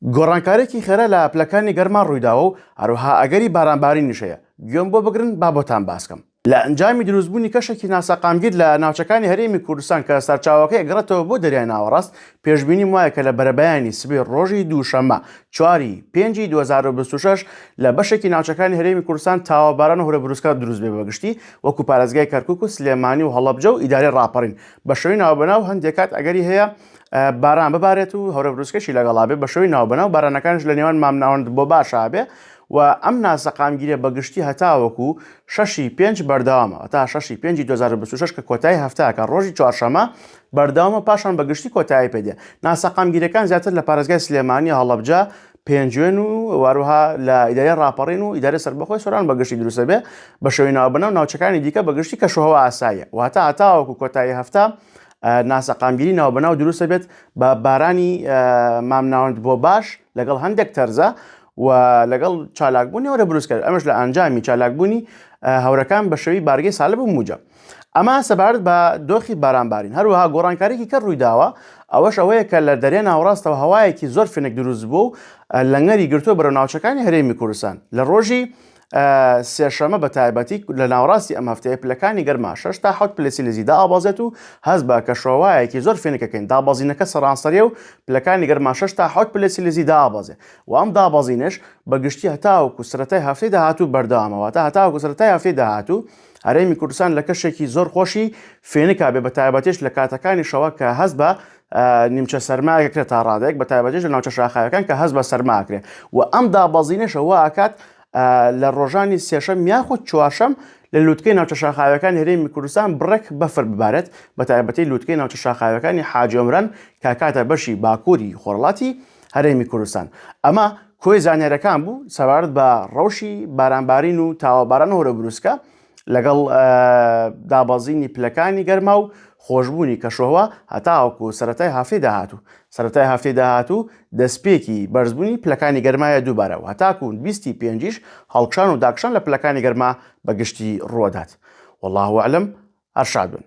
گۆڕانکاریی خێرا لە پلەکانی گەرما ڕوویداوە و هەروەها ئەگەری بارانبارینیش هەیە، گوێم بۆ بگرن با بۆتان باسکەم. لە ئەنجامی دروستبوونی کەشێکی ناسەقامگیر لە ناوچەکانی هەرێمی کوردستان کە سەرچاوەکەی ئەگەڕێتەوە بۆ دەریای ناوەڕاست، پێشبینیم وایە کە لە بەرەبەیانی سبەی ڕۆژی دووشەممە چواری پێنجی 2026 لە بەشێکی ناوچەکانی هەرێمی کوردستان تاوە باران و هەورەبروسکە دروست بێ بەگشتی وەکو پارێزگای کەرکوک و سلێمانی و هەڵەبجە و ئیدارەی ڕاپەڕین بە شێوەی ناوبەناو هەندێک کات ئەگەری هەیە باران ببارێت و هەورەبروسکەشی لەگەڵا بێ بە شێوەی ناوبەناو بارانەکانش لە نێوان مامناوەند بۆ باشا بێ و ئەم ناسەقامگیریە بە گشتی هەتاوەکو شەشی پێنج بەردەوامە تا شەشی پێنجی 2026 کە کۆتایی هەفتەکە ڕۆژی چوارشەمە بەردەوامە پاشان بە گشتی کۆتایی پێدێ ناسەقامگیرەکان زیاتر لە پارێزگای سلێمانی هەڵەبجە پێنجوێن و واروها لە ئیدارەی ڕاپەڕین و ئیدارەی سەربەخۆی سۆران بە گشتی دروستە بێ بە شێوەی ناوبەناو ناوچەکانی دیکە بە گشتی کەشوهەوا ئاساییە واتە هەتاوەکو کۆتایی هەفتە ناسەقامگیری ناوبەناو دروستە بێت بە بارانی مامناوەند بۆ باش لەگەڵ هەندێک تەرزە و لەگەڵ چالاکبوونی هەورە بروسکە ئەمەش لە ئەنجامی چالاکبوونی هەورەکان بە شێوەی بارگەی سالب و موجە. ئەمە سەبارەت بە دۆخی بارانبارین هەروەها گۆڕانکاریی کە ڕوویداوە ئەوەش ئەوەیە کە لە دەریا ناوەڕاستەوە هەوایەکی زۆر فێنک دروست بوو و لەنگەری گرتووە بەرەو ناوچەکانی هەرێمی کوردستان لە ڕۆژی سێشەمە بە تایبەتی لە ناوەڕاستی ئەم هەفتەیە پلەکانی گەرما 6 تا 7 پلە سیلیزی دابەزێت و هەست بە کەشوهەوایەکی زۆر فێنکەکەین دابەزینەکە سەرانسەریە و پلەکانی گەرما 6 تا 7 پلە سیلیزی دابەزێ و ئەم دابەزینەش بە گشتی هەتاوەکو سەرەتای هەفتەی داهاتوو بەردەوامە واتە هەتاوەکو سەرەتای هەفتەی داهاتوو هەرێمی کوردستان لە کەشێکی زۆر خۆشی فێنکا بێ بە تایبەتیش لە کاتەکانی شەوە کە هەست بە نیمچە سەرمایەک کرێت تا ڕادەیەک بە تایبەتیش لە ناوچە شاخاوەکان کە هەست بە سەرما کرێ و ئەم دابەزینەشە وا ئەکات لە ڕۆژانی سێشەم یاخود چوارشەم لە لوتکەی ناوچە شاخاوەکانی هەرێمی کوردستان بڕێک بەفر ببارێت بە تایبەتی لوتکەی ناوچە شاخاوەکانی حاجی ئۆمران کە کاتە بەشی باکووری خۆرهەڵاتی هەرێمی کوردستان ئەمە کۆی زانیارەکان بوو سەبارەت بە ڕەوشی بارانبارین و تاوەباران و هەورەبروسکە لەگەڵ دابەزینی پلەکانی گەرما و خۆشبوونی کەشوهەوا هەتاوەکو سەرەتای هەفتەی داهاتوو. سەرەتای هەفتەی داهاتوو دەستپێکی بەرزبوونی پلەکانی گەرمایە دووبارە و هەتاکو بیستی پێنجیش هەڵکشان و داکشان لە پلەکانی گەرما بە گشتی ڕووەدات. واللە اعلم. هەر شاد بن.